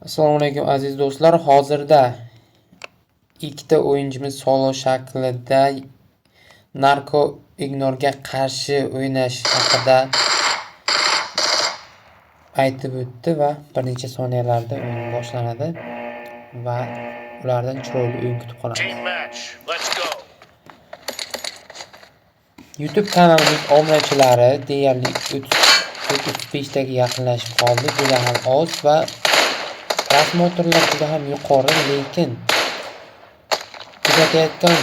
Assalomu alaykum aziz do'stlar. Hozirda ikkita o'yinchimiz solo shaklida Narko Ignorga qarshi o'ynash haqida aytib o'tdi va bir necha soniyalarda o'yin boshlanadi va ulardan chiroyli o'yin kutib qolamiz. YouTube kanalimiz obunachilari deyarli 35 taga yaqinlashib qoldi. Juda ham oz va prosmotrlar juda ham yuqori, lekin kuzatayotgan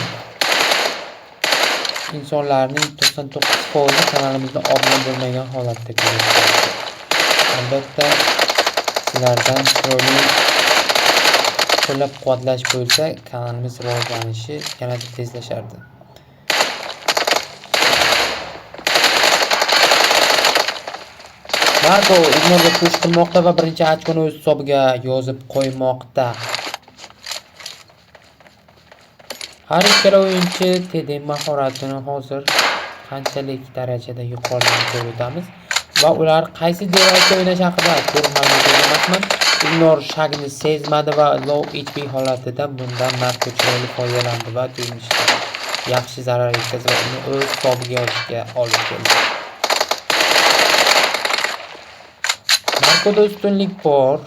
insonlarning 99% kanalimizda obuna bo'lmagan holatda ko'ryapti. Albatta, sizlardan chiroyli qo'llab-quvvatlash bo'lsa, kanalimiz rivojlanishi yanada tezlashardi. Narko Ignorga push qilmoqda va birinchi ochkoni o'z hisobiga yozib qo'ymoqda. Har ikkala o'yinchi TD mahoratini hozir qanchalik darajada yuqoriligini ko'rib o'tamiz va ular qaysi device'da o'ynash haqida to'liq ma'lumotga ega emasman. Ignor shagni sezmadi va low HP holatida bundan Narko chiroyli foydalandi va Dünishga yaxshi zarar yetkazdi va uni o'z hisobiga yozishga olib keldi. Narkoda ustunlik bor.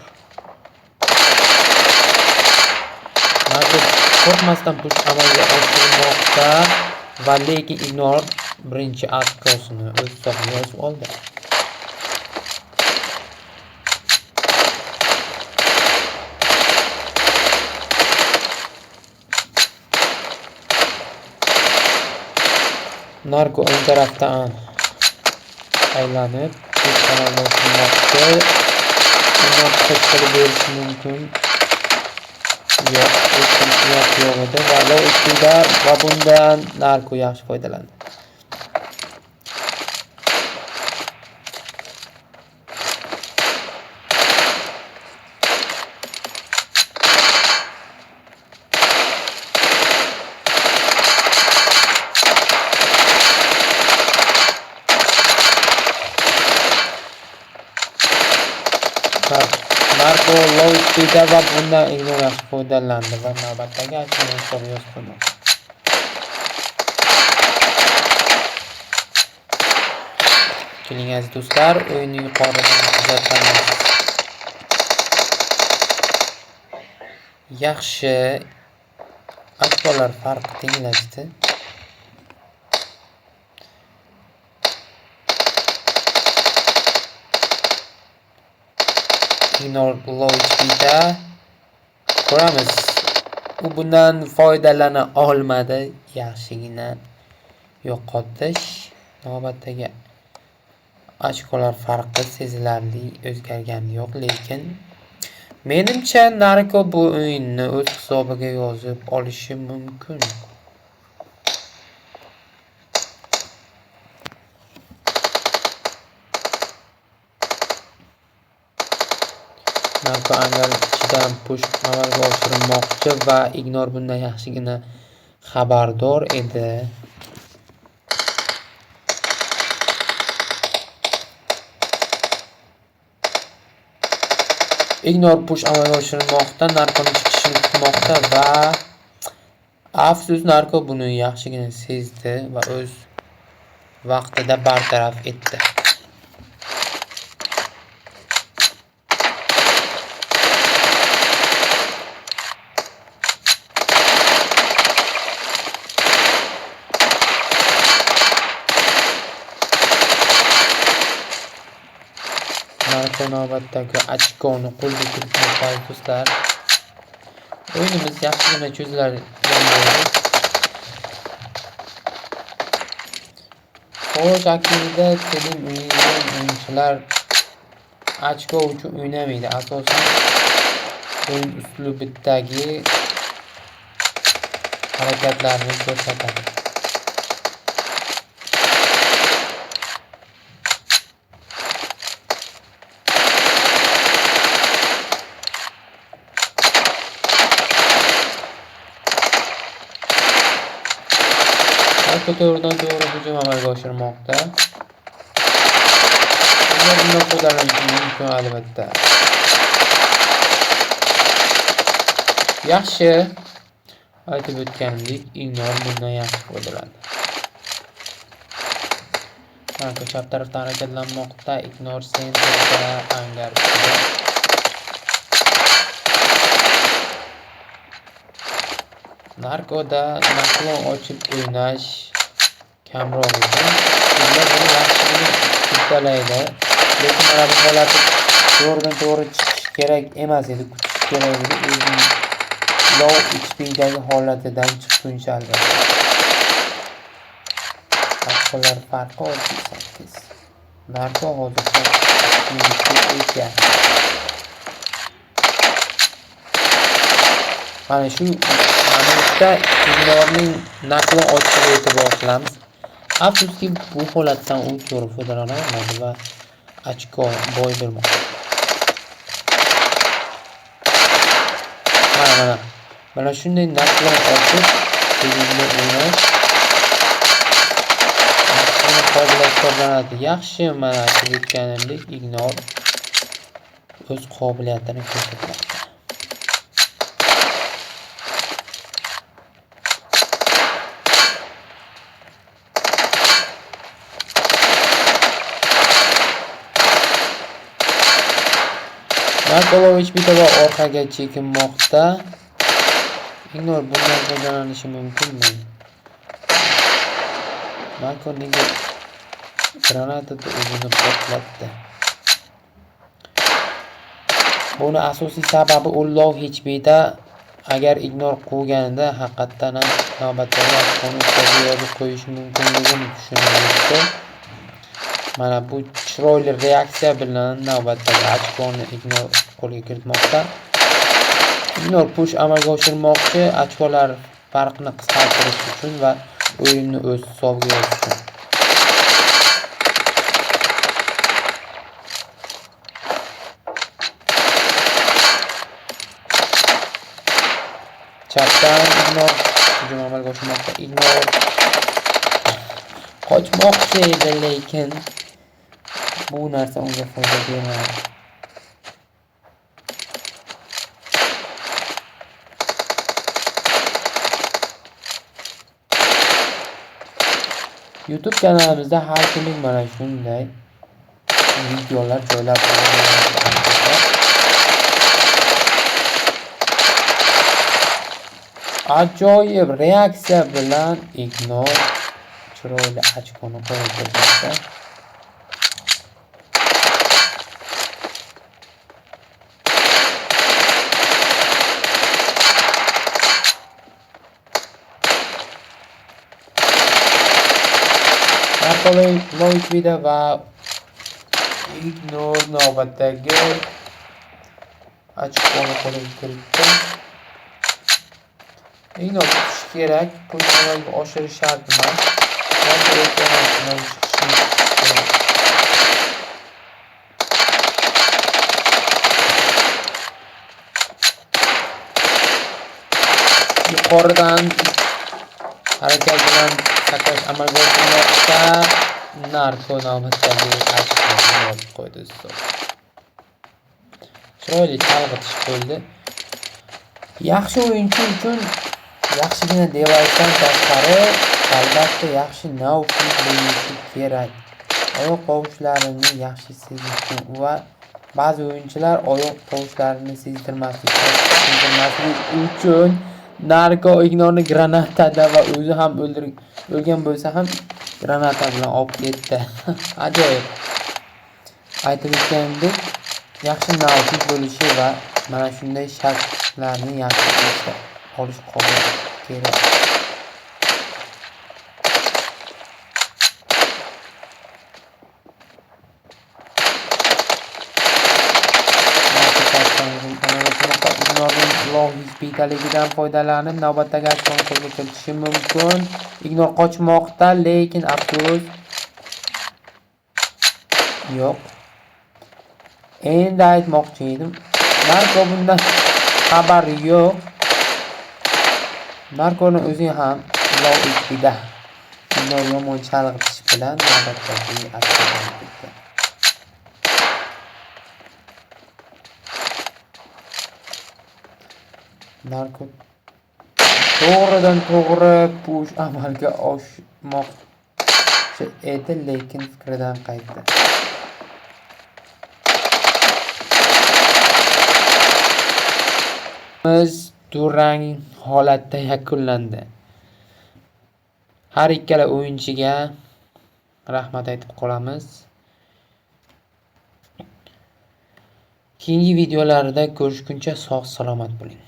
Narko qo'rqmasdan push amalga oshirmoqda va lekin Ignor birinchi ochkosini o'z hisobiga yozib oldi. Narko o'ng tarafdan aylanib push amalga oshirmoqda. Ignor push qilib berishi mumkin. Yo'q, niyat yo'q edi va low HP'da va bundan Narko yaxshi foydalandi. Narko low HP'da va bundan Ignor yaxshi foydalandi va navbatdagi ochkoni hisobga yozib qo'ymoqda. Keling aziz do'stlar, o'yinni yuqoridan kuzatamiz. Yaxshi ochkolar farqi tenglashdi. Ignor low HP'da ko'ramiz. U bundan foydalana olmadi. Yaxshigina yo'qotish. Navbatdagi ochkolar farqi sezilarli o'zgargani yo'q, lekin menimcha Narko bu o'yinni o'z hisobiga yozib olishi mumkin. Narko angar ichidan push amalga oshirmoqchi va Ignor bundan yaxshigina xabardor edi. Ignor push amalga oshirmoqda, Narkoning chiqishini kutmoqda va afsus Narko buni yaxshigina sezdi va o'z vaqtida bartaraf etdi. Narko navbatdagi ochkoni qo'lga kiritmoqda do'stlar. O'yinimiz yaxshigina cho'zilgan bo'ldi. Solo shaklida telim o'ynagan o'yinchilar ochko uchun o'ynamaydi. Asosan o'yin uslubidagi harakatlarni ko'rsatadi. Narko to'g'ridan to'g'ri hujum amalga oshirmoqda. Ular bundan foydalanishi mumkin albatta. Yaxshi. Aytib o'tganimdek, Ignor bundan yaxshi foydalandi. Narko chap tarafdan harakatlanmoqda. Ignor sentrda, angar ustida. Narkoda naklon ochib o'ynash kamroq ekan. Ular buni yaxshigina uddalaydi. Lekin mana bu holatda to'g'ridan to'g'ri chiqish kerak emas edi, kutish kerak edi. O'zining low HP'dagi holatidan chiqquncha albatta. Ochkolar farqi 68. Narko hozircha ustunlikka ega. Mana shu momentda Ignorning naklon ochishiga e'tibor qilamiz. Afsuski, bu holatdan u to'g'ri foydalana olmadi va ochko boy bermoqda. Mana. Mana shunday naklon ochib hujumda o'ynash yaxshigina qobiliyat hisoblanadi. Yaxshi, mana aytib o'tganimdek, Ignor o'z qobiliyatini ko'rsatmoqda. Narkolovich bitta va orqaga chekinmoqda. Ignor bundan foydalanishi mumkinmi? Narko nega granatada o'zini portlatdi? Buni asosiy sababi u low HP'da agar Ignor quvganida haqiqatdan ham navbatdagi ochkoni hisobga yozib qo'yishi mumkinligini tushunib. Mana bu chiroyli reaksiya bilan navbatdagi ochkoni Ignor qo'lga kiritmoqda. Ignor push amalga oshirmoqchi, ochkolar farqini qisqartirish uchun va o'yinni o'z hisobiga yozish uchun. Chapdan Ignor hujum amalga oshirmoqda. Ignor qochmoqchi edi, lekin bu narsa unga foyda bermadi. YouTube kanalimizda har kunlik mana shunday videolar joylab boriladi. Ajoyib reaksiya bilan Ignor chiroyli ochkoni qo'lga kiritmoqda. Low HP'da va Ignor navbatdagi ochkoni qo'lga kiritdi. Ignor kutish kerak, pulni amalga oshirish shart emas. Yuqoridan harakat bilan sakrash amalga oshirilmoqda. Narko navbatdagi ochkoni yozib qo'ydi. Chiroyli chalg'itish bo'ldi. Yaxshi o'yinchi uchun yaxshigina devaysdan tashqari albatta yaxshi navfik bo'lishi kerak. Oyoq tovushlarini yaxshi sezish va ba'zi o'yinchilar oyoq tovushlarini sezdirmaslik uchun Narko Ignorni granatada va o'zi ham o'lgan bo'lsa ham granata bilan olib ketdi. Ajoyib. Aytib o'tganimdek, yaxshi navfik bo'lishi va mana shunday shartlarni yaxshi esda olish qobiliyati kerak. Low HP'ligidan foydalanib navbatdagi ochkoni qo'lga kiritishi mumkin. Ignor qochmoqda, lekin afsus yo'q. Endi aytmoqchi edim, Narko bundan xabari yo'q. Narkoni o'zi ham low HP'da. Ignor yomon chalg'itish bilan navbatdagi ochkoni kiritdi. Narko to'g'ridan to'g'ri push amalga oshmoqchi edi, lekin fikridan qaytdi. Biz durang holatda yakunlandi. Har ikkala o'yinchiga rahmat aytib qolamiz. Keyingi videolarda ko'rishguncha sog' salomat bo'ling.